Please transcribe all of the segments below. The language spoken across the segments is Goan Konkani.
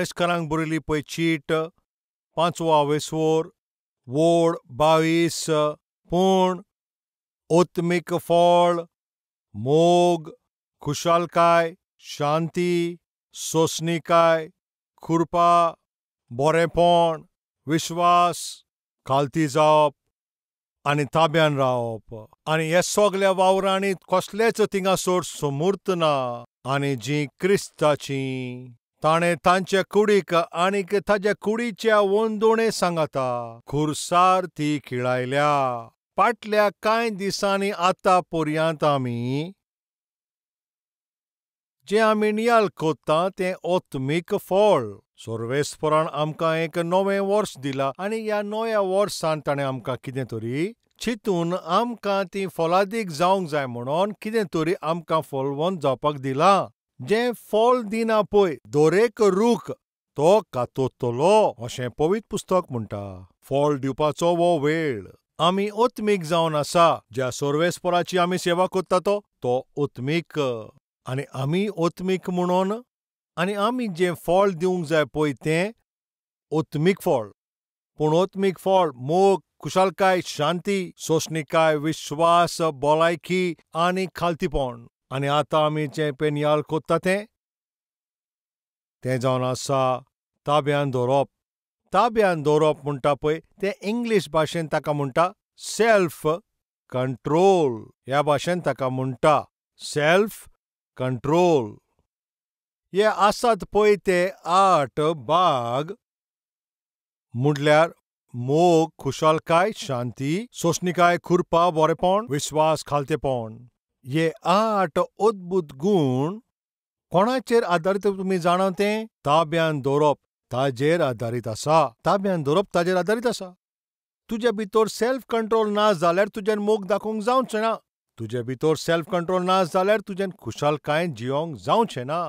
एफेस्करांक बरयली पळय चीट 5वो आवेस्वोर वोड 22 पूण ओत्मीक फळ मोग खुशालकाय शांती सोंसणीकाय कृपा बरेंपण विश्वास खालती जावप आनी ताब्यान रावप आनी हे सगल्या वावरांनी कसलेच थिंगासर समूर्त ना आनी जीं क्रिस्ताचीं ताणें तांचे कुडीक आनीक ताज्या कुडीच्या वंदोणे सांगाता खुरसार ती खिळायल्या. फाटल्या कांय दिसांनी आतां पर्यंत आमी जें आमी नियाळ कोत्ता तें ओत्मीक फळ. सर्वेस्परान आमकां एक नवें वर्स दिलां आनी ह्या नव्या वर्सान ताणें आमकां कितें तरी चिंतून आमकां ती फलादीक जावंक जाय म्हणून कितें तरी आमकां फलवंत जावपाक दिलां. जें फळ दिना पळय दरेक रूख तो कातरतलो अशें पवित्र पुस्तक म्हणटा. फळ दिवपाचो हो वेळ. आमी ओत्मीक जावन आसा. ज्या सर्वेस्पराची आमी सेवा करता तो ओत्मीक आनी आमी ओत्मीक म्हणून आनी आमी जें फळ दिवंक जाय पळय तें ओत्मीक फळ. पूण ओत्मीक फळ मोग खुशालकाय शांती सोंसणीकाय विश्वास भलायकी आनी खालतीपण. आनी आतां आमी जें पळय नियाळ कोत्ता तें तें जावन आसा ताब्यान दवरप. ताब्यान दवरप म्हणटा पळय तें इंग्लीश भाशेन ताका म्हणटा सेल्फ कंट्रोल. ह्या भाशेन ताका म्हणटा सेल्फ कंट्रोल. हे आसात पळय ते 8 भाग म्हटल्यार मोग खुशालकाय शांती सोंसणीकाय कृपा बरेपण विश्वास खालतेपण. हे 8 अद्भुत गूण कोणाचेर आदारीत तुमी जाणा तें ताब्यान दवरप ताजेर आदारीत आसा. ताब्यान दवरप ताजेर आदारीत आसा. तुजे भितर सेल्फ कंट्रोल ना जाल्यार तुज्यान मोग दाखोवंक जावचें ना. तुजे भितर सेल्फ कंट्रोल ना जाल्यार तुज्यान खुशालकायेन जियोंक जावचें ना.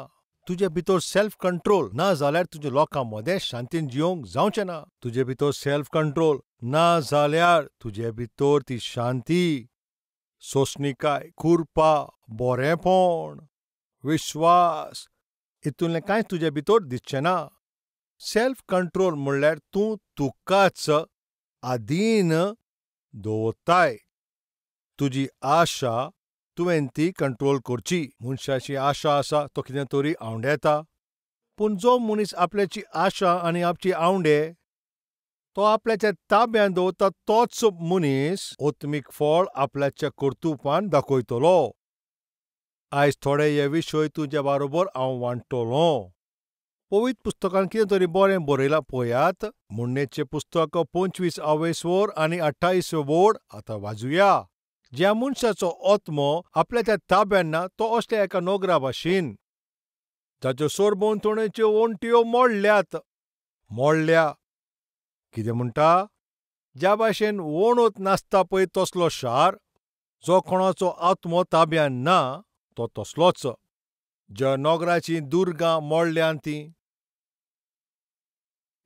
तुजे भितर सेल्फ कंट्रोल ना जाल्यार तुज्या लोकां मदें शांतीन जियोंक जावचें ना. तुजे भितर सेल्फ कंट्रोल ना जाल्यार तुजे भितर ती शांती सोंसणीकाय कृपा बरेंपण विश्वास हितूंतलें कांय तुजे भितर दिसचें ना. सेल्फ कंट्रोल म्हणल्यार तूं तुकाच आदीन दवरताय. तुजी आशा तुवें ती कंट्रोल करची. मनशाची आशा आसा तो कितें तरी आंवडेता पूण जो मनीस आपल्याची आशा आनी आपची आंवडे तो आपल्याच्या ताब्यान दवरता तोच मनीस ओत्मीक फळ आपल्याच्या कर्तुपान दाखयतलो. आयज थोडे हे विशय तुज्या बरोबर हांव वांट्टलो. पवित्र पुस्तकान कितें तरी बरें बरयलां पळयात. म्हणणेचें पुस्तक 25 आवेस्वोर आनी 28 वोड आतां वाजुया. ज्या मनशाचो आत्मो आपल्याच्या ताब्यान ना तो असल्या एका नोगरा भाशेन जाच्यो सरभोंवतणच्यो वण्ट्यो मोडल्यात. मोडल्या कितें म्हणटा? ज्या भाशेन वणत नासता पळय तसलो शार जो कोणाचो आत्मो ताब्यान ना तो तसलोच. ज्या नोगराचीं दुर्गां मोडल्यान तीं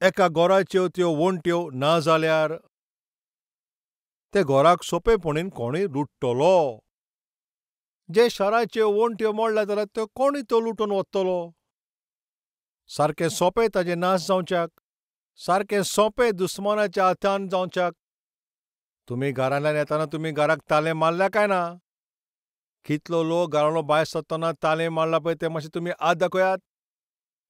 एका घराच्यो त्यो वण्ट्यो ना जाल्यार ते घराक सोंपेपणीन कोणूय लुट्टलो. जे शाराच्यो वण्ट्यो मोडल्या जाल्यार त्यो कोणूय तो लुटून वतलो. सारकें सोंपें ताजें नाश जावच्याक, सारकें सोंपें दुस्मानाच्या हातान जावच्याक. तुमी घरांतल्यान येतना तुमी घराक तालें मारल्या काय ना? कितलो लोक घरांतलो भायर सरतना तालें मारला पळय तें मातशें तुमी हात दाखयात,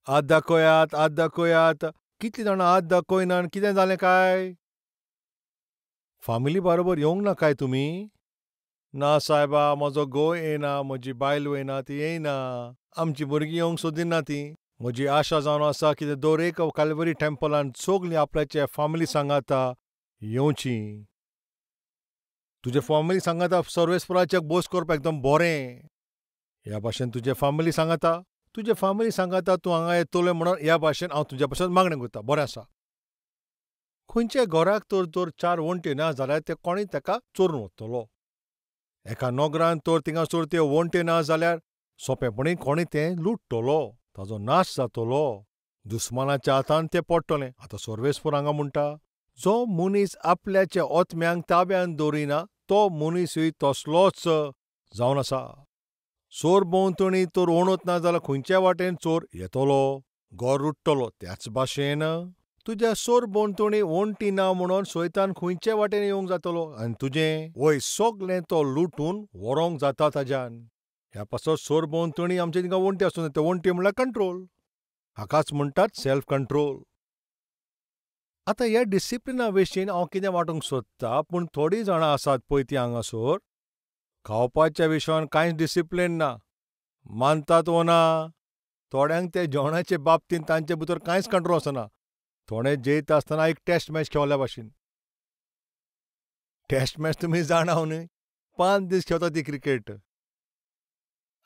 हात दाखयात, हात दाखयात. कितलीं जाणां हात दाखयना? कितें जालें काय? फामिली बरोबर येवंक ना काय तुमी? ना सायबा, म्हजो घोव येयना, म्हजी बायल येयना, ती येयना, आमची भुरगीं येवंक सोदिना ती. म्हजी आशा जावन आसा की दर एक कालवरी टेम्पलान सगळीं आपल्याचे फामिली सांगाता येवची. तुजे फामिली सांगाता सर्वेस्पराचे बोस करपाक एकदम बरें. ह्या भाशेन तुजे फामिली सांगाता, तुजे फामिली सांगाता तूं हांगा येतलो म्हणून ह्या भाशेन हांव तुज्या पासून मागणें करता. बरें आसा. खंयच्या घराक तर जर 4 वण्ट्यो ना जाल्यार ते कोणूय ताका चोरून वतलो. एका नोगरान तर थिंगासर त्यो वण्ट्यो ना जाल्यार सोंपेपणी कोणूय तें लुट्टलो, ताजो नाश जातलो, दुस्मानाच्या हातान तें पडटलें. आतां सर्वेस्पर हांगा म्हणटा जो मनीस आपल्याच्या ओत्म्यांक ताब्यान दवरिना तो मनीसूय तसलोच जावन आसा. चोर भोंवतणी तर वणत ना जाल्यार खंयच्या वाटेन चोर येतलो. घोर रुट्टलो. त्याच भाशेन तुज्या सोरभोंवतणी वण्टी ना म्हणून सैतान खंयचे वाटेन येवंक जातलो आनी तुजें वय सगलें तो लुटून व्हरोंक जाता ताज्यान. ह्या पासत सोरभोंवतणी आमचे थिंगा वण्टी आसूं जाय. त्यो वण्टी म्हणल्यार कंट्रोल. हाकाच म्हणटात सेल्फ कंट्रोल. आतां ह्या डिसिप्लिना विशीं हांव कितें वांटूंक सोदता, पूण थोडीं जाणां आसात पळय तीं हांगासर खावपाच्या विशयान कांयच डिसिप्लीन ना. मानतात वो ना? थोड्यांक ते जेवणाचे बाबतींत तांचे भितर कांयच कंट्रोल आसना. थोडे जेयता आसतना एक टॅस्ट मॅच खेळ्ळ्या भाशेन. टॅस्ट मॅच तुमी जाणा न्हय, 5 दीस खेळता ती क्रिकेट.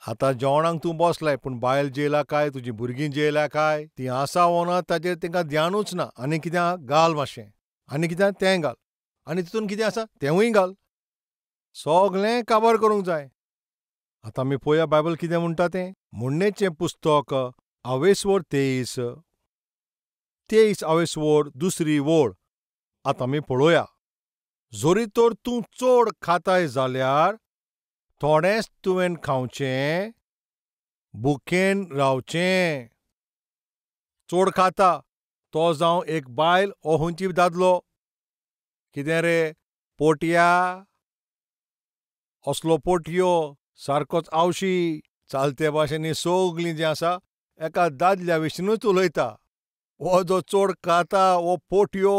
आतां जेवणाक तूं बसलाय, पूण बायल जेयला काय, तुजी भुरगीं जेयल्या काय, तीं आसा वो ना ताजेर तांकां ध्यानूच ना. आनी कितें घाल मातशें, आनी कितें तें घाल, आनी तितून कितें आसा तेंवूय घाल, सगलें काबार करूंक जाय. आतां आमी पळोवया बायबल कितें म्हणटा तें. म्हणणेचें पुस्तक आवेसवर 23 23 आवेसवर 2 वळ. आतां आमी पळोवया. जरी तर तूं चड खाताय जाल्यार थोडेंच तुवें खावचें, भुकेन रावचें. चड खाता तो जावं एक बायल ओ खंयची दादलो, कितें रे पोटया, असलो पोटयो सारकोच आवशी चालते भाशेन सगलीं जीं आसा एका दादल्या विशींनूच उलयता. हो जो चड खाता हो पोटयो.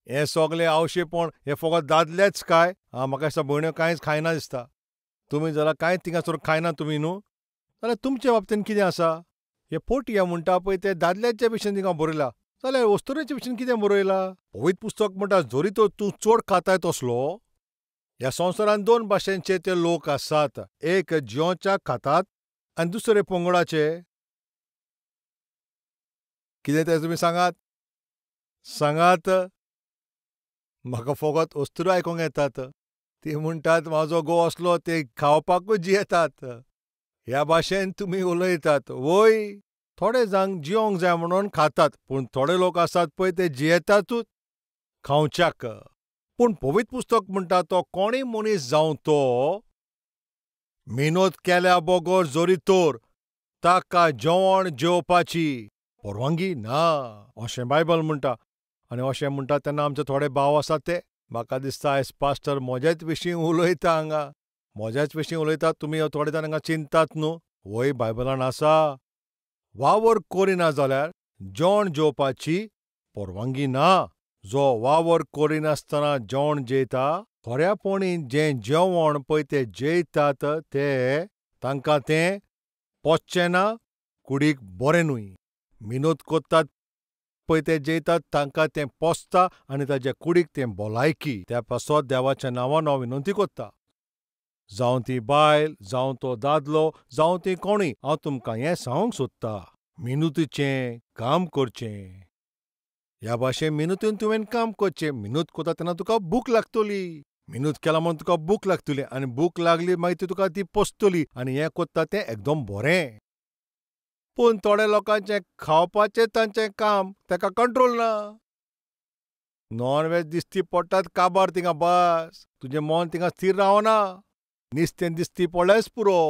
हें सगलें आवशेपण हें फकत दादलेच काय? आं, म्हाका दिसता भयण्यो कांयच खायना दिसता. तुमी जाल्यार कांयच थिंगासर खायना तुमी न्हू, जाल्यार तुमचे बाबतीन कितें आसा? हे पोटया म्हणटा पळय ते दादल्याच्या विशीं थिंगा बरयला, जाल्यार वस्तुरेच्या विशीं कितें बरयला? पवित्र पुस्तक म्हणटा जरी तर तूं चड खाताय तसलो. ह्या संवसारांत 2 भाशेंचे ते लोक आसात, एक जियोच्याक खातात आनी दुसरे पंगडाचे. कितें तें तुमी सांगात सांगात. म्हाका फकत अस्तुऱ्यो आयकूंक येतात, ती म्हणटात म्हाजो घोव असलो ते खावपाकूच जियेतात. ह्या भाशेन तुमी उलयतात वय. थोडे जाण जियोंक जाय म्हणून खातात, पूण थोडे लोक आसात पळय ते जियेतातूच खावच्याक. पूण पवित्र पुस्तक म्हणटा तो कोणूय मनीस जावं तो मेहनत केल्या बगर जरी तर ताका जेवण जेवपाची परवानगी ना, अशें बायबल म्हणटा. आनी अशें म्हणटा तेन्ना आमचे थोडे भाव आसात ते म्हाका दिसता आयज पास्टर म्हज्याच विशीं उलयता, हांगा म्हज्याच विशीं उलयता. तुमी थोडे जाण हांगा चिंतात न्हू, वय बायबलान आसा वावर करिना जाल्यार जेवण जेवपाची परवानगी ना. जो वावर करिनासतना जेवण जेयता, खऱ्यापणी जें जेवण पळय ते जेयतात ते तांकां तें पचचें ना, कुडीक बरें न्हय. मिनत करतात पळय ते जेयतात तांकां तें पोसता आनी ताज्या कुडीक तें भलायकी. त्या पासत देवाच्या नांवान हांव विनंती करता, जावं ती बायल, जावं तो दादलो, जावं ती कोणूय, हांव तुमकां हें सांगूंक सोदता, मिनतीचें काम करचें. ह्या भाशेन मिनतीन तुवें काम करचें. मिनत करता तेन्ना तुका भूक लागतली, मिनत केला म्हणून तुका भूक लागतली, आनी भूक लागली मागीर ती तुका ती पोसतली, आनी हें करता तें एकदम बरें. पूण थोड्या लोकांचें खावपाचें तांचें काम ताका कंट्रोल ना. नॉन वेज दिसती पडटात काबार थिंगा, बस तुजें मन थिंगा स्थीर रावना. निस्तें दिसती पडल्याच पुरो,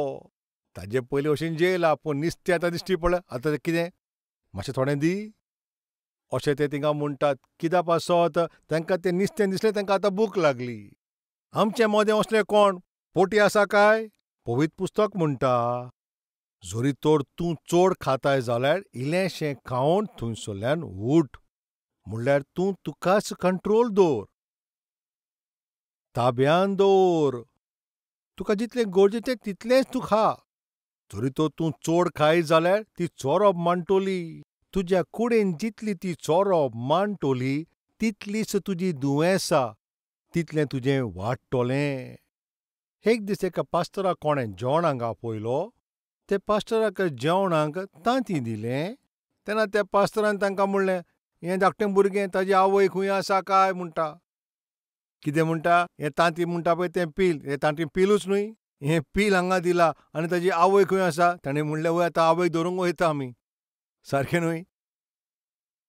ताजे पयलीं वशीन जेयला, पूण निस्तें आतां दिश्टी पडलें, आतां कितें मातशें थोडें दी अशें ते थिंगा म्हणटात. कित्या पासत तांकां तें निस्तें दिसलें, तांकां आतां भूक लागली. आमचे मदें असलें कोण पोटी आसा काय? पवित्र पुस्तक म्हणटा जरी तर तूं चड खाताय जाल्यार इल्लेंशें खावन थंयसरल्यान उठ, म्हणल्यार तूं तुकाच कंट्रोल दवर, ताब्यान दवर. तुका जितलें गरजेचें तितलेंच तूं खा. जरी तर तूं चड खाय जाल्यार ती चोरप मांडटली. तुज्या कुडीन जितली ती चोरप मांडटली तितलीच तुजी दुयेंसां, तितलें तुजें वाडटलें. एक दीस एका पास्टराक कोणें जेवणाक आपयलो. ते पास्टराक जेवणाक तांतीं दिलें. तेन्ना त्या पास्टरान तांकां म्हणलें, हें धाकटें भुरगें ताजी आवय खंय आसा काय म्हणटा. कितें म्हणटा? हें तांतीं म्हणटा पळय तें पील, हें तांतीं पिलूच न्हय, हें पील हांगा दिलां आनी ताजी आवय खंय आसा? ताणें म्हणलें वय आतां आवयक धरूंक वयता आमी. सारकें न्हय?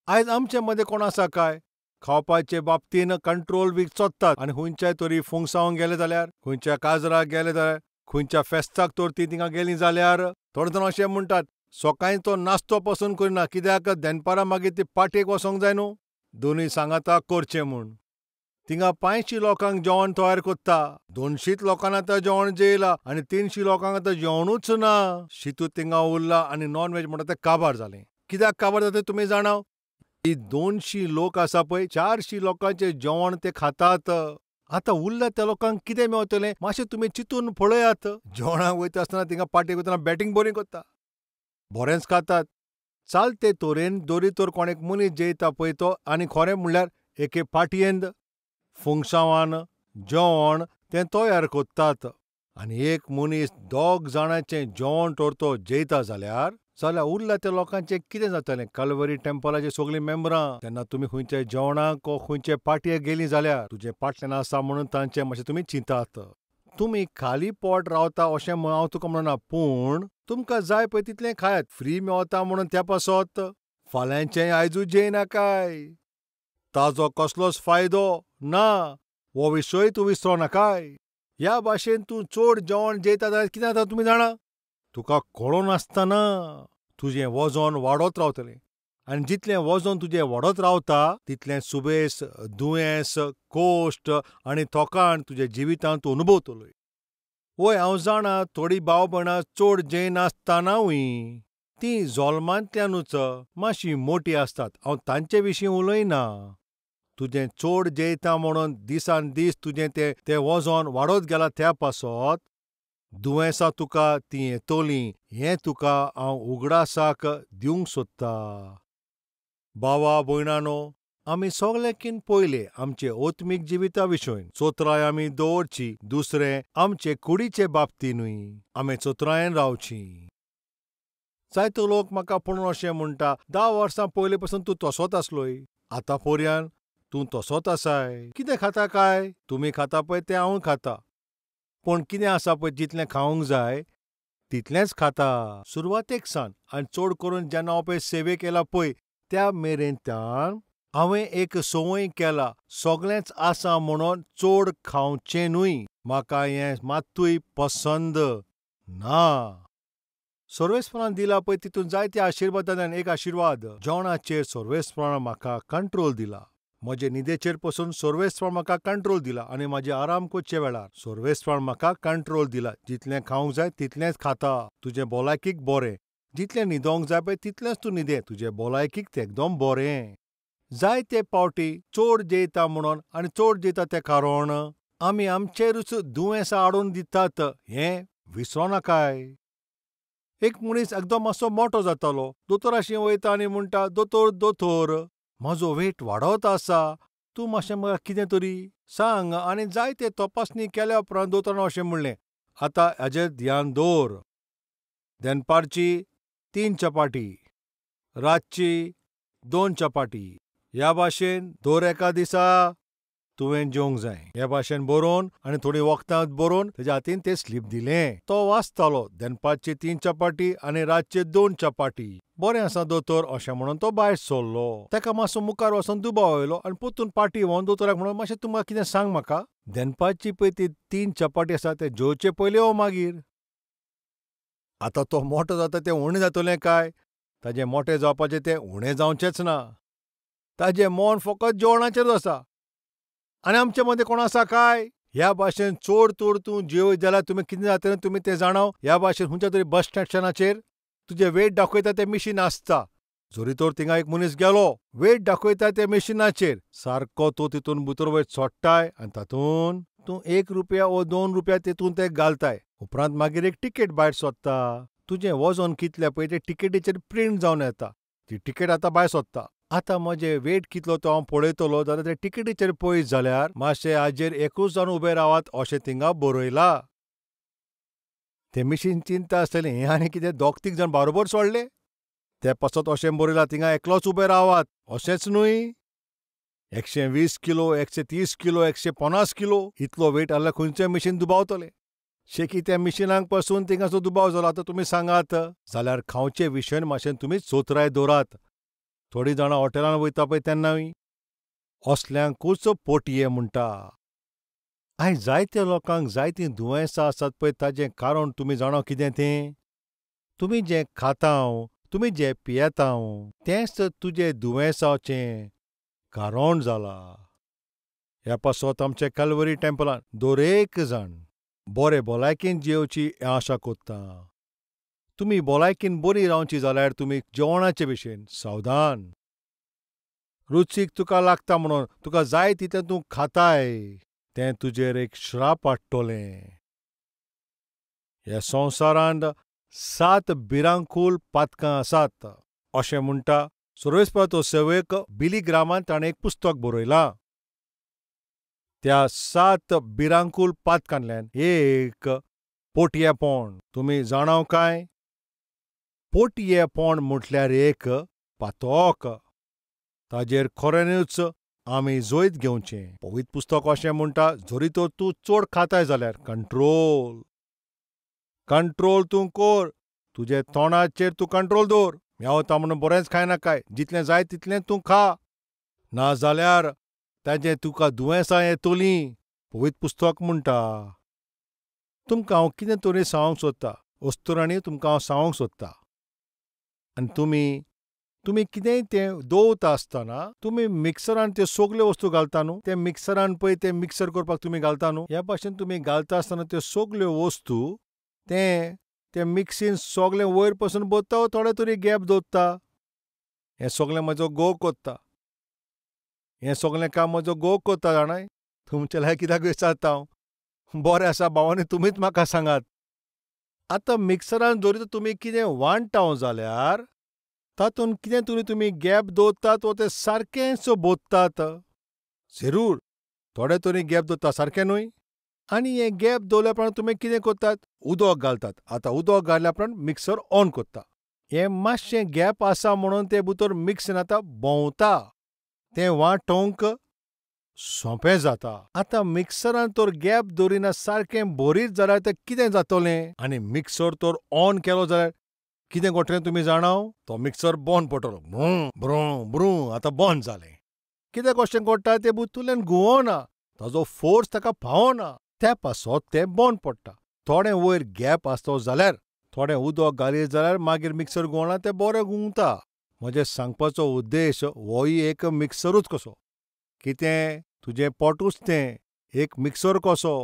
आयज आमचे मदें कोण आसा काय खावपाचे बाबतीन कंट्रोल बी सोदतात, आनी खंयच्याय तरी फुंगसावंक गेले जाल्यार, खंयच्या काजराक गेले जाल्यार, खंयच्या फेस्ताक तर ती थिंगा गेली जाल्यार थोडे जाण अशें म्हणटात सकाळीं तो नाश्तो पसून करिना, कित्याक दनपारां मागीर ती पाटयेक वचोंक जाय न्हू, दोनूय सांगाता करचें म्हूण. थिंगा 500 लोकांक जेवण तयार कोत्ता, 200 लोकांक आतां जेवण जेयलां आनी 300 लोकांक आतां जेवणूच ना. शितू थिंगा उरला आनी नॉन व्हेज म्हणटा तें काबार जालें. कित्याक काबार जाता तुमी जाणा? ही 200 लोक आसा पळय, 400 लोकांचें जेवण ते खातात. आतां उरला त्या लोकांक कितें मेवतलें मातशें तुमी चिंतून पळयात. जेवणाक वयता आसतना थिंगा पार्टेक वयतना बॅटींग बरी कोत्ता, बरेंच खातात. चालते तरेन दोरी तर कोण एक मनीस जेयता पळय तो, आनी खरें म्हणल्यार एके पाटयेंत फुंगसांवान जेवण तें तयार कोत्तात आनी एक मनीस 2 जाणांचें जेवण तर तो जेयता जाल्यार जाल्यार उरला त्या लोकांचें कितें जातलें? कलवरी टेम्पलाचे सगळीं मेंबरां तेन्ना तुमी खंयच्या जेवणाक वो खंयचे पाटयेक गेलीं जाल्यार तुजें पाटल्यान आसा म्हणून तांचें मातशें तुमी चिंतात. तुमी खाली पोट रावता अशें हांव तुका म्हणना, पूण तुमकां जाय पळय तितलें खायात. फ्री मेवता म्हणून त्या पासत फाल्यांचें आयजूच जेयनाकाय, ताजो कसलोच फायदो ना, हो विशय तूं विसरो नाकाय. ह्या भाशेन तूं चड जेवण जेयता जाल्यार कितें जाता तुमी जाणा? तुका कळोनासतना तुजें वजन वाडत रावतलें आनी जितलें वजन तुजें वाडत रावता तितलें सुबेस, दुयेंस, कोश्ट आनी थकाण तुज्या जिवितांत तूं अनुभवतलोय. वय हांव जाणा थोडीं भाव भयणां चड जेयनासतनाय तीं जल्मांतल्यानूच मातशीं मोटी आसतात, हांव तांचे विशीं उलयना. तुजें चड जेयता म्हणून दिसान दीस तुजें तें वजन वाडत गेलां त्या पासत दुयेंसां तुका तीं येतलीं हें तुका हांव उगडासाक दिवंक सोदता. भावा भयणानो, आमी सगळ्यांकीन पयलें आमचे आत्मीक जिविता विशयन चोत्राय आमी दवरची, दुसरें आमचे कुडीचे बाबतीनूय आमी चोत्रायेन रावची. जायतो लोक म्हाका पळोवन अशें म्हणटा, 10 वर्सां पयलीं पसून तूं तसोच आसलोय, आतां पर्यान तूं तसोच आसाय, कितें खाता काय? तुमी खाता पळय तें हांवूय खाता, पूण कितें आसा पळय जितलें खावंक जाय तितलेंच खाता. सुरवातेक सान आनी चड करून जेन्ना हांव पळय सेवेक येयला पळय त्या मेरेन त्यान हांवें एक संवय केला, सगळेंच आसा म्हणून चड खावचें न्हय, म्हाका हें मात्तूय पसंद ना. सर्वेस्परान दिला पळय तितून जायते आशिर्वादांतल्यान एक आशिर्वाद जेवणाचेर सर्वेस्परान म्हाका कंट्रोल दिला, म्हजे न्हिदेचेर पसून सर्वेस्परान म्हाका कंट्रोल दिला आनी म्हाजे आराम करचे वेळार सर्वेस्परान म्हाका कंट्रोल दिला. जितलें खावंक जाय तितलेंच खाता, तुजें भलायकीक बरें, जितलें न्हिदोंक जाय पळय तितलेंच तूं न्हिदे, तुजे भलायकीक तें एकदम बरें. जायते पावटी चड जेयता म्हणून आनी चड जेयता तें कारण आमी आमचेरूच दुयेंसां हाडून दितात हें विसरो नाकाय. एक मनीस एकदम मातसो मोटो जातालो, दोतोराशी वयता आनी म्हणटा, दोतोर दोतोर म्हजो वेट वाडत आसा, तूं मातशें म्हाका कितें तरी सांग. आनी जायते तपासणी केल्या उपरांत दोतोरान अशें म्हणलें, आतां हाजेर ध्यान दवर, दनपारची 3 चपाटी, रातची 2 चपाटी, ह्या भाशेन दर एका दिसा तुवें जेवंक जाय. ह्या भाशेन बरोवन आनी थोडीं वखदां बरोवन तेज्या हातीन तें स्लीप दिलें. तो वाचतालो, दनपारची 3 चपाटी आनी रातचे 2 चपाटी. बरें आसा दोतोर अशें म्हणून तो भायर सरलो. ताका मातसो मुखार वचून दुबाव आयलो आनी परतून पाटी व्होवन दोतोराक म्हणून, मातशें तुमकां कितें सांग म्हाका, दनपारची पळय ती 3 चपाटी आसा ते जेवचे पयलीं वो मागीर? आतां तो मोटो जाता तें उणें जातलें काय? ताजें मोटें जावपाचें तें उणें जावचेंच ना, ताजें मन फकत जेवणाचेरूच आसा. आनी आमचे मदें कोण आसा काय? ह्या भाशेन चड तर तूं जेवयत जाल्यार तुमी कितें जातलें तुमी तें जाणाव? ह्या भाशेन खंयच्या तरी बस स्टेशनाचेर तुजें वेट दाखयता तें मिशीन आसता, जरी तर थिंगा एक मनीस गेलो, वेट दाखयता त्या मिशिनाचेर सारको तूं तितून भितर वयर चोडटाय आनी तातूंत तूं 1 रुपया वो 2 रुपया तितून ते घालताय. उपरांत मागीर एक टिकेट भायर सोदता, तुजें वजन कितलें पळय तें टिकेटीचेर प्रिंट जावन येता, ती टिकेट आतां भायर सोदता. आतां म्हजें वेट कितलो तो हांव पळयतलो जाल्यार ते टिकेटीचेर पळयत जाल्यार मातशें हाजेर एकूच जावन उबें रावात अशें थिंगा बरयलां. तें मिशीन चिंता आसतलें हें आनी कितें 2-3 जाण बारोबर सोडले ते पासत अशें बरयलां थिंगा एकलोच उबें रावात अशेंच न्हय. 120 किलो, 130 किलो, 150 किलो इतलो वेट आहल्यार खंयचें मिशीन दुबावतलें. शेकी त्या मिशिनांक पसून थिंगासो दुबाव जालो. आतां तुमी सांगात जाल्यार खावचे विशयन मातशें तुमी चोत्राय दवरात. थोडीं जाणां हॉटेलान वयता पळय तेन्नाय असल्यांकूच पोटये म्हणटा. आयज जायत्या लोकांक जायतीं दुयेंसां आसात पळय, ताजें कारण तुमी जाणा कितें तें? तुमी जें खाताव, तुमी जें पियेताव तेंच तुजें दुयेंसाचें कारण जालां. ह्या पासत आमच्या कॅल्वरी टेम्पलान दरेक जाण बरे भलायकेन जियेवची हें आशा कोत्ता. तुमी भलायकेन बरी रावची जाल्यार तुमी जेवणाचे भशेन सावधान. रुचीक तुका लागता म्हणून तुका जाय तितलें तूं खाताय, तें तुजेर एक श्राप हाडटलें. ह्या संवसारांत 7 भिरांकूळ पातकां आसात अशें म्हणटा सर्वेस्पराचो सेवक बिली ग्रामान. ताणें एक पुस्तक बरयलां. त्या 7 भिरांकूळ पातकांतल्यान एक पोटयेपण. तुमी जाणाव काय पोटयेपण म्हटल्यार एक पातक. ताजेर खऱ्यानूच आमी जैत घेवचें. पवित्र पुस्तक अशें म्हणटा, जरी तर तूं चड खाताय जाल्यार कंट्रोल कंट्रोल तूं कोर, तुजे तोंडाचेर तूं कंट्रोल दवर. मेवता म्हणून बरेंच खायनाकाय, जितलें जाय तितलें तूं खा, ना जाल्यार ताजें तुका दुयेंसां येतलीं. पवित्र पुस्तक म्हणटा. तुमकां हांव कितें तरी सांगूंक सोदता, वस्तुरांनी तुमकां हांव सांगूंक सोदता. आनी तुमी तुमी कितेंय तें दवरता आसतना तुमी मिक्सरान त्यो सगल्यो वस्तू घालता न्हू, ते मिक्सरान पळय तें मिक्सर करपाक तुमी घालता न्हू, ह्या भाशेन तुमी घालता आसतना त्यो सगल्यो वस्तू तें ते मिक्सीन सगळें वयर पसून भरता, थोडे तरी गॅप दवरता. हें सगळें म्हजो घोव कोत्ता, हें सगळें काम म्हजो घोव कोत्ता जाणाय. तुमचे लागीं कित्याक विचारता हांव? बरें आसा भावांनी, तुमीच म्हाका सांगात. आतां मिक्सरान जरी तुमी कितें वांट्टा जाल्यार तातूंत कितें तरी तुमी गॅप दवरतात वो तें सारकेंच बोत्तात. जरूर थोडे तरी गॅप दवरता, सारकें न्हय? आनी हें गॅप दवरल्या उपरांत तुमी कितें करतात? उदक घालतात. आतां उदक घातल्या उपरांत मिक्सर ऑन करता. हें मातशें गॅप आसा म्हणून तें भितर मिक्सीन आतां भोंवता, तें वांटोवंक सोंपें जाता. आतां मिक्सरान तर गॅप दवरिना सारकें भरीत जाल्यार तें कितें जातलें? आनी मिक्सर तर ऑन केलो जाल्यार कितें घडटलें तुमी जाणाव? तो मिक्सर बंद पडटलो, ब्रू ब्रू ब्रू. आतां बंद जालें. कितें कशें घडटा तें भितूरल्यान घुंवना, ताजो फोर्स ताका पावना, त्या पासत तें बंद पडटा. थोडें वयर गॅप आसतो जाल्यार, थोडें उदक घालीत जाल्यार मागीर मिक्सर घुंवना, तें बरें घुंवता. म्हजें सांगपाचो उद्देश होय एक मिक्सरूच कसो. कितें तुजें पोटूच तें एक मिक्सर कसो.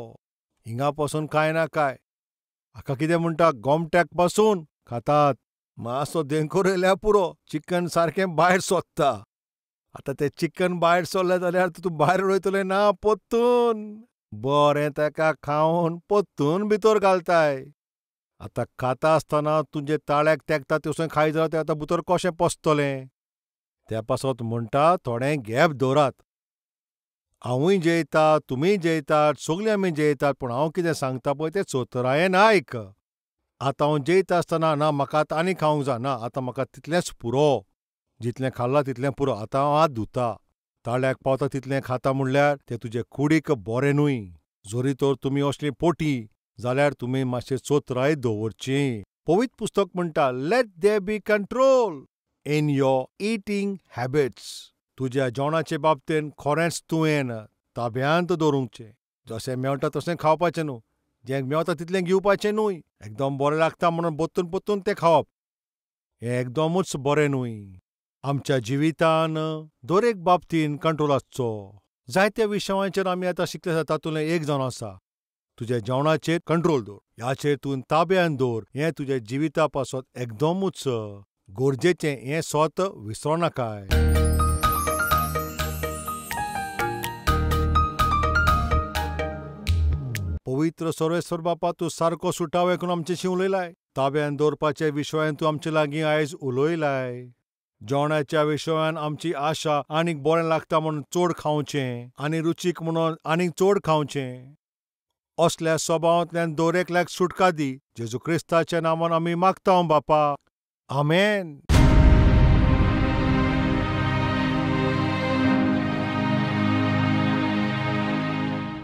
हिंगा पासून कांय ना काय हाका कितें म्हणटा, गोमट्याक पासून खातात. मातसो देंकोर येयल्यार पुरो, चिकन सारकें भायर सोदता. आतां तें चिकन भायर सोडलें जाल्यार तूं भायर उडयतलें ना, पोत्तून बरें ताका खावन पोत्तून भितर घालताय. आतां खाता आसतना तुजे ताळ्याक तेंकता तेवसून खायत जाल्यार तें आतां भितर कशें पसतलें? त्या पासत म्हणटा थोडें गॅप दवरात. हांवूय जेयता, तुमीय जेयतात, सगळीं आमी जेयतात, पूण हांव कितें सांगता पळय तें चतुरायेन आयक. आतां हांव जेयता आसतना ना म्हाका आतां आनी खावंक जाय ना, आतां म्हाका तितलेंच पुरो, जितलें खाल्लां तितलें पुरो, आतां हांव हात धुता. ताळ्याक पावता तितलें खाता म्हणल्यार तें तुजे कुडीक बरें न्हय. जरी तर तुमी असली पोटी जाल्यार तुमी मातशें चतुराय दवरची. पवित्र पुस्तक म्हणटा, let there be control in your eating habits. तुज्या जेवणाचे बाबतीन खरेंच तुवें ताब्यांत दवरूंकचें. जशें मेळटा तशें खावपाचें न्हू, जें मेळटा तितलें घेवपाचें न्हय. एकदम बरें लागता म्हणून बत्तून बत्तून तें खावप हें एकदमूच बरें न्हय. आमच्या जिवितान दरेक बाबतीन कंट्रोल आसचो. जायत्या विशयांचेर आमी आतां शिकले आसा, तातूंतलें एक जावन आसा तुज्या जेवणाचेर कंट्रोल दवर, ह्याचेर तूं ताब्यान दवर. हें तुज्या जिविता पासत एकदमूच गरजेचें, हें स्वत विसरो नाकाय. पवित्र सर्वेश्वर बापा, तूं सारको सुटावे करून आमच्याशी उलयलाय. ताब्यान दवरपाच्या विशयान तूं आमचे लागीं आयज उलयलाय. जेवणाच्या विशयान आमची आशा आनीक बरें लागता म्हणून चड खावचें आनी रुचीक म्हणून आनीक चड खावचें, असल्या स्वभावांतल्यान दरेकल्याक सुटका दी. जेजू क्रिस्ताच्या नांवान आमी मागता बापा, आमेन.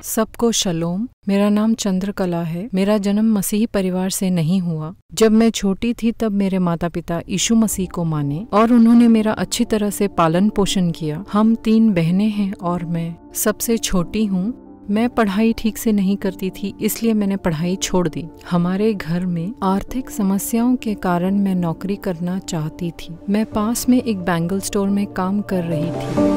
सबको शलोम। मेरा नाम चंद्रकला है। मेरा जन्म मसीही परिवार से नहीं हुआ। जब मैं छोटी थी तब मेरे माता पिता यीशु मसीह को माने और उन्होंने मेरा अच्छी तरह से पालन पोषण किया। हम 3 बहनें हैं और मैं सबसे छोटी हूँ। मैं पढ़ाई ठीक से नहीं करती थी, इसलिए मैंने पढ़ाई छोड़ दी। हमारे घर में आर्थिक समस्याओं के कारण मैं नौकरी करना चाहती थी। मैं पास में एक बैंगल स्टोर में काम कर रही थी।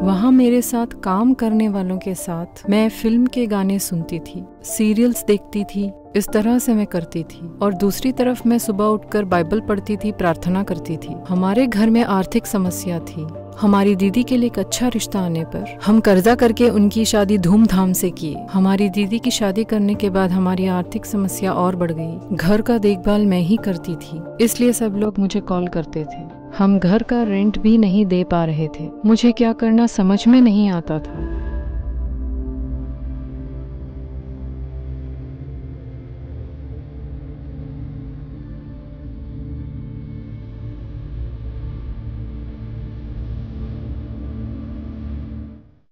वहाँ मेरे साथ काम करने वालों के साथ मैं फिल्म के गाने सुनती थी, सीरियल्स देखती थी, इस तरह से मैं करती थी। और दूसरी तरफ मैं सुबह उठकर बाइबल पढ़ती थी, प्रार्थना करती थी। हमारे घर में आर्थिक समस्या थी। हमारी दीदी के लिए एक अच्छा रिश्ता आने पर हम कर्जा करके उनकी शादी धूमधाम से किए। हमारी दीदी की शादी करने के बाद हमारी आर्थिक समस्या और बढ़ गई। घर का देखभाल मैं ही करती थी, इसलिए सब लोग मुझे कॉल करते थे। हम घर का रेंट भी नहीं दे पा रहे थे। मुझे क्या करना समझ में नहीं आता था।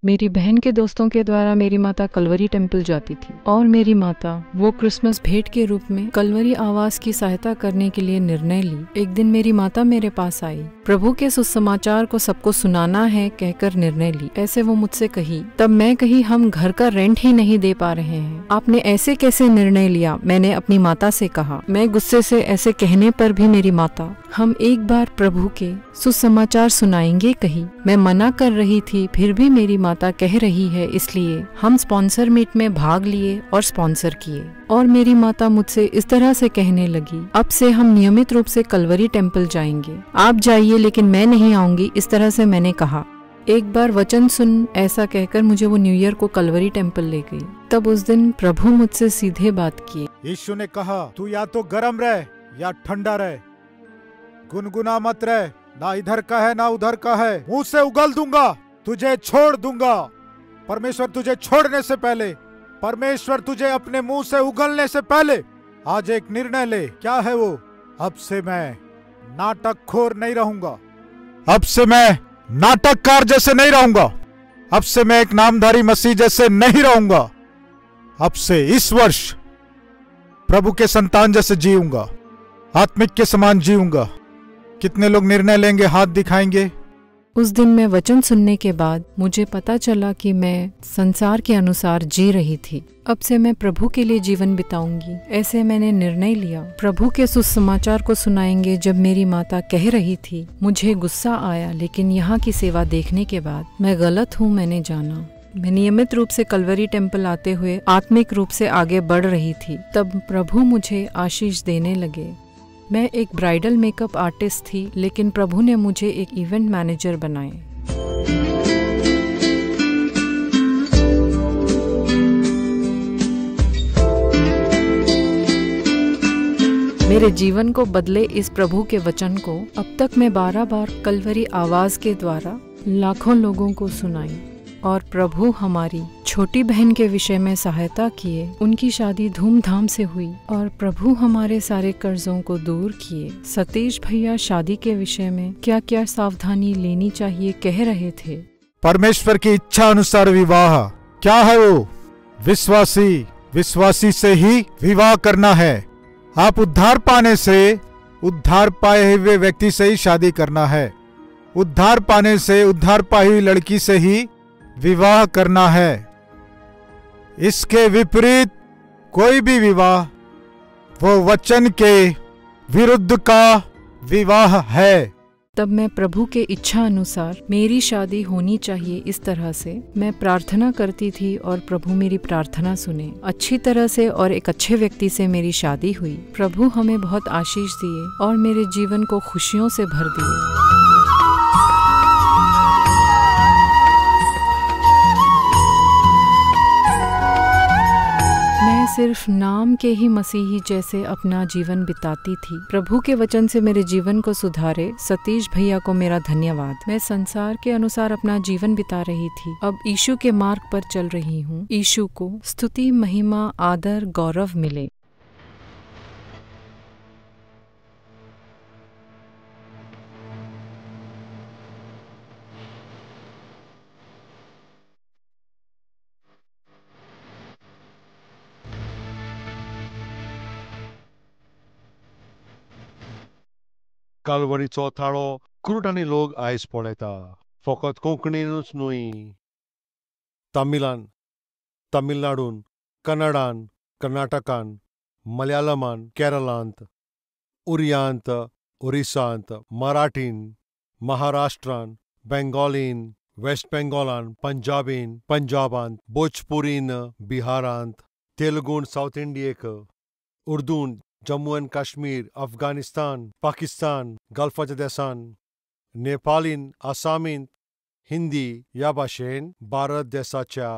मेरी बहन के दोस्तों के द्वारा मेरी माता कलवरी टेम्पल जाती थी और मेरी माता वो क्रिसमस भेंट के रूप में कलवरी आवास की सहायता करने के लिए निर्णय ली। एक दिन मेरी माता मेरे पास आई, प्रभु के सुसमाचार को सबको सुनाना है कहकर निर्णय ली। ऐसे वो मुझसे कही। तब मैं कही, हम घर का रेंट ही नहीं दे पा रहे हैं, आपने ऐसे कैसे निर्णय लिया? मैंने अपनी माता से कहा। मैं गुस्से से ऐसे कहने पर भी मेरी माता, हम एक बार प्रभु के सुसमाचार सुनाएंगे कही। मैं मना कर रही थी, फिर भी मेरी माता कह रही है, इसलिए हम स्पॉन्सर मीट में भाग लिए और स्पॉन्सर किए। और मेरी माता मुझसे इस तरह से कहने लगी, अब से हम नियमित रूप से कलवरी टेम्पल जाएंगे, आप जाइए लेकिन मैं नहीं आऊंगी। इस तरह से मैंने कहा। एक बार वचन सुन ऐसा कहकर मुझे वो न्यू ईयर को कलवरी टेम्पल ले गई। तब उस दिन प्रभु मुझसे सीधे बात किए। यीशु ने कहा, तू या तो गर्म रह या ठंडा रह, गुनगुना मत रह, ना इधर का है ना उधर का है, मुंह से उगल दूंगा, तुझे छोड़ दूंगा। परमेश्वर तुझे छोड़ने से पहले, परमेश्वर तुझे अपने मुंह से उगलने से पहले आज एक निर्णय ले। क्या है वो? अब से मैं नाटकखोर नहीं रहूंगा, अब से मैं नाटककार जैसे नहीं रहूंगा, अब से मैं एक नामधारी मसीह जैसे नहीं रहूंगा, अब से इस वर्ष प्रभु के संतान जैसे जीऊंगा, आत्मिक के समान जीऊंगा। कितने लोग निर्णय लेंगे? हाथ दिखाएंगे। उस दिन मैं वचन सुनने के बाद मुझे पता चला कि मैं संसार के अनुसार जी रही थी। अब से मैं प्रभु के लिए जीवन बिताऊंगी, ऐसे मैंने निर्णय लिया। प्रभु के सुसमाचार को सुनाएंगे। जब मेरी माता कह रही थी, मुझे गुस्सा आया, लेकिन यहाँ की सेवा देखने के बाद मैं गलत हूँ मैंने जाना। मैं नियमित रूप से कलवरी टेम्पल आते हुए आत्मिक रूप से आगे बढ़ रही थी। तब प्रभु मुझे आशीष देने लगे। मैं एक ब्राइडल मेकअप आर्टिस्ट थी, लेकिन प्रभु ने मुझे एक इवेंट मैनेजर बनाए। मेरे जीवन को बदले इस प्रभु के वचन को अब तक मैं 12 बार कलवरी आवाज के द्वारा लाखों लोगों को सुनाई और प्रभु हमारी छोटी बहन के विषय में सहायता किए। उनकी शादी धूमधाम से हुई और प्रभु हमारे सारे कर्जों को दूर किए। सतीश भैया शादी के विषय में क्या क्या सावधानी लेनी चाहिए कह रहे थे। परमेश्वर की इच्छा अनुसार विवाह क्या है? वो विश्वासी, विश्वासी से ही विवाह करना है। आप उद्धार पाने से उद्धार पाए हुए व्यक्ति से ही शादी करना है। उद्धार पाने से उद्धार पाई हुई लड़की से ही विवाह करना है। इसके विपरीत कोई भी विवाह वो वचन के विरुद्ध का विवाह है। तब मैं प्रभु के इच्छा अनुसार मेरी शादी होनी चाहिए, इस तरह से मैं प्रार्थना करती थी और प्रभु मेरी प्रार्थना सुने। अच्छी तरह से और एक अच्छे व्यक्ति से मेरी शादी हुई। प्रभु हमें बहुत आशीष दिए और मेरे जीवन को खुशियों से भर दिए। मैं सिर्फ नाम के ही मसीही जैसे अपना जीवन बिताती थी। प्रभु के वचन से मेरे जीवन को सुधारे सतीश भैया को मेरा धन्यवाद। मैं संसार के अनुसार अपना जीवन बिता रही थी, अब यीशु के मार्ग पर चल रही हूँ। यीशु को स्तुति, महिमा, आदर, गौरव मिले। कालवरीचो थाळो कुरुटांनी लोक आयज पळयता। फकत कोंकणीनूच न्हय, तमिळान, तमिळनाडून, कन्नडान, कर्नाटकान, मलयाळमान, केरळांत, उरियांत, ओरिसांत, मराठीन, महाराष्ट्रान, बेंगॉलीन, वेस्ट बेंगॉलान, पंजाबीन, पंजाबांत, भोजपुरीन, बिहारांत, तेलुगून सावथ इंडियेक, उर्दून, जम्मू एंड काश्मीर, अफगाणिस्तान, पाकिस्तान, गल्फाच्या देसान, नेपालीन, आसामीन, हिंदी ह्या भाशेन भारत देसाच्या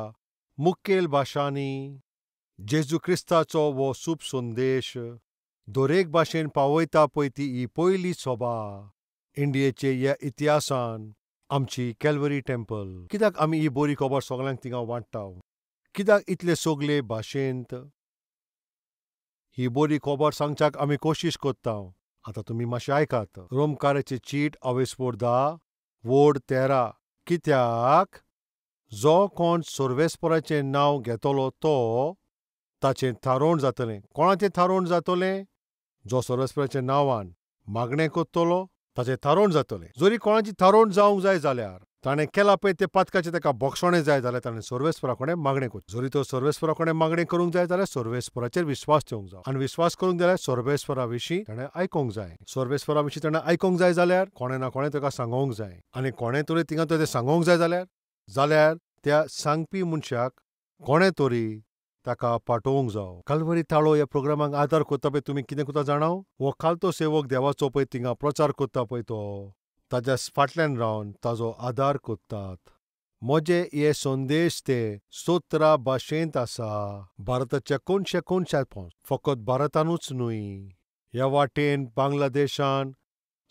मुखेल भाशांनी जेजू क्रिस्ताचो हो शुभ संदेश दरेक भाशेन पावयता पळय ती ही पयली सभा इंडियेचे ह्या इतिहासान आमची कॅल्वरी टेम्पल. कित्याक आमी ही बरी खबर सगळ्यांक थिंगा वांट्टा? कित्याक इतले सगळे भाशेंत ही बरी खबर सांगच्याक आमी कोशिश कोत्ता? आतां तुमी मातशें आयकात. रोमकाराची चीट अवेस्पोर 10 वोड 13. कित्याक जो कोण सर्वेस्पराचें नांव घेतलो तो ताचें थारोवण जातलें. कोणाचें थारोवण जातलें? जो सर्वेस्पराच्या नांवान मागणें कोत्तलो ताचें थारोवण जातलें. जरी कोणाची थारोवण जावंक जाय जाल्यार ताणें केलां पळय तें पातकाचें ताका बक्षणें जाय जाल्यार ताणें सर्वेस्परा कडेन मागणें करचें. जरी तो सर्वेस्परा कडेन मागणें करूंक जाय जाल्यार सर्वेस्पराचेर विस्वास ठेवंक जाय, आनी विस्वास करूंक जाल्यार सर्वेस्परा विशीं ताणें आयकूंक जाय. सर्वेस्परा विशीं ताणें आयकूंक जाय जाल्यार कोणें ना कोणें ताका सांगोंक जाय, आनी कोणें तरी थिंगा तें सांगोंक जाय जाल्यार त्या सांगपी मनशाक कोणें तरी ताका पाठोवंक जावो. कल्वरी ताळो ह्या प्रोग्रामाक आदार कोत्ता पळय तुमी कितें कोत्ता जाणाव? हो खालतो सेवक देवाचो पळय थिंगा प्रचार कोत्ता पळय तो ताज्या फाटल्यान रावन ताजो आदार कोत्तात. म्हजे हे संदेश ते 17 भाशेंत आसा. भारताच्या कोनशे कोनशात पोंच, फकत भारतानूच न्हय, ह्या वाटेन बांगलादेशान,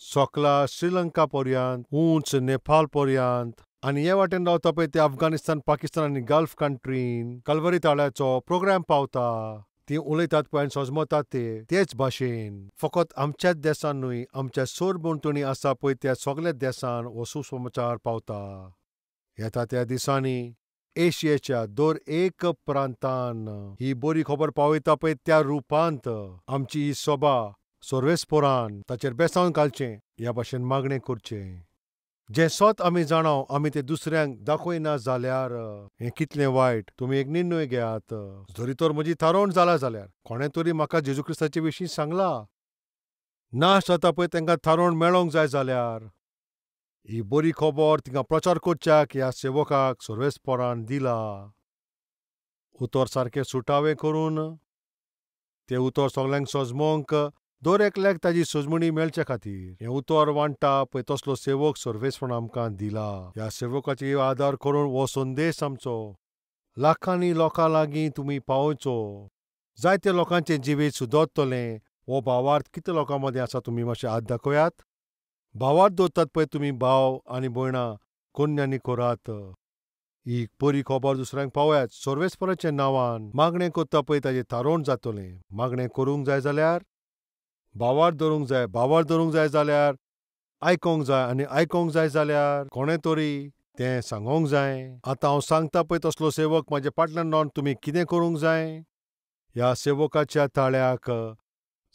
सोकला श्रीलंका पर्यंत, उंच नेपाळ पर्यंत, आनी हे वाटेन रावता पळय ते अफगाणिस्तान, पाकिस्तान आनी गल्फ कंट्रीन कल्वरी ताळ्याचो प्रोग्राम पावता. ती उलयतात पळय आनी सजमतात ते तेच भाशेन. फकत आमच्याच देसान न्हय, आमच्या सरभोंवतणी आसा पळय त्या सगळ्या देसान हो सुसमाचार पावता. येता त्या दिसांनी एशियेच्या दर एक प्रांतान ही बरी खबर पावयता पळय त्या रुपांत आमची ही सभा सर्वेस्परान ताचेर बेसावन घालचें ह्या भाशेन मागणें करचें. जें सत आमी जाणाव आमी तें दुसऱ्यांक दाखयना जाल्यार हें कितलें वायट. तुमी एक निर्णय घेयात. जरी तर म्हजी थारोवण जाला जाल्यार कोणें तरी म्हाका जेजू क्रिस्ताचे विशीं सांगलां, नाश जाता पळय तांकां थारोवण मेळोंक जाय जाल्यार ही बरी खबर तिंगा प्रचार करच्याक ह्या सेवकाक सर्वेस्परान दिला. उतर सारकें सुटावें करून तें उतर सगल्यांक सजमोंक दर एकल्याक ताजी सजमणी मेळचे खातीर हें उतर वांट्टा पळय तसलो सेवक सर्वेस्परान आमकां दिला. ह्या सेवकाचेर आदार करून हो संदेश आमचो लाखांनी लोकां लागीं तुमी पावोवचो. जायते लोकांचें जिवीत सुदरतलें. हो भावार्थ कितले लोकां मदीं आसा तुमी मातशें हात दाखयात. भावार्थ दवरतात पळय तुमी भाव आनी भयणां कोन्यांनी करात. ही बरी खबर दुसऱ्यांक पावयात. सर्वेस्पराच्या नांवान मागणें करता पळय ताजें थारोवण जातलें. मागणें करूंक जाय जाल्यार भावार्थ धरूंक जाय, भावार्थ धरूंक जाय जाल्यार आयकोंक जाय, आनी आयकोंक जाय जाल्यार कोणें तरी तें सांगोंक जाय. आतां हांव सांगता पळय तसलो सेवक म्हाजे फाटल्यान रावन तुमी कितें करूंक जाय. ह्या सेवकाच्या ताळ्याक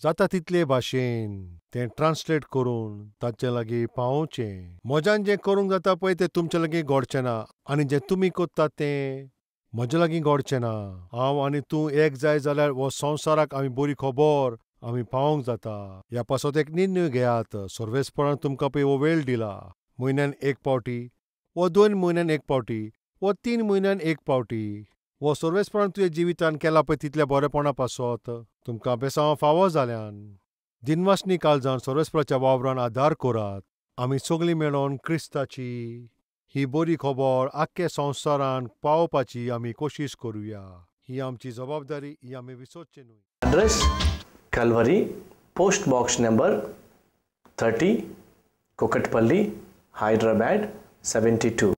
जाता तितले भाशेन तें ट्रान्सलेट करून ताचे लागीं पावोवचें. म्हज्यान जें करूंक जाता पळय तें तुमचे लागीं घडचें ना, आनी जें तुमी कोत्ता तें म्हजे लागीं घडचें ना. हांव आनी तूं एक जाय जाल्यार हो संवसाराक आमी बरी खबर आमी पावोवंक जाता. ह्या पासत एक निर्णय घेयात. सर्वेस्परान तुमकां पळय हो वेळ दिला. म्हयन्यान एक पावटी वो 2 म्हयन्यान एक पावटी वो 3 म्हयन्यान एक पावटी वो सर्वेस्परान तुज्या जिवितान केला पळय तितल्या बरेपणा पासत तुमकां बेसांव फावो जाल्यान दिनवासनी काळजान सर्वेस्पराच्या वावरान आदार करात. आमी सगळीं मेळोन क्रिस्ताची ही बरी खबर आख्खे संवसारान पावोवपाची आमी कोशिश करुया. ही आमची जबाबदारी, ही आमी विसरची न्हय. Address Calvary, post box number 30, Kukatpally, Hyderabad 72.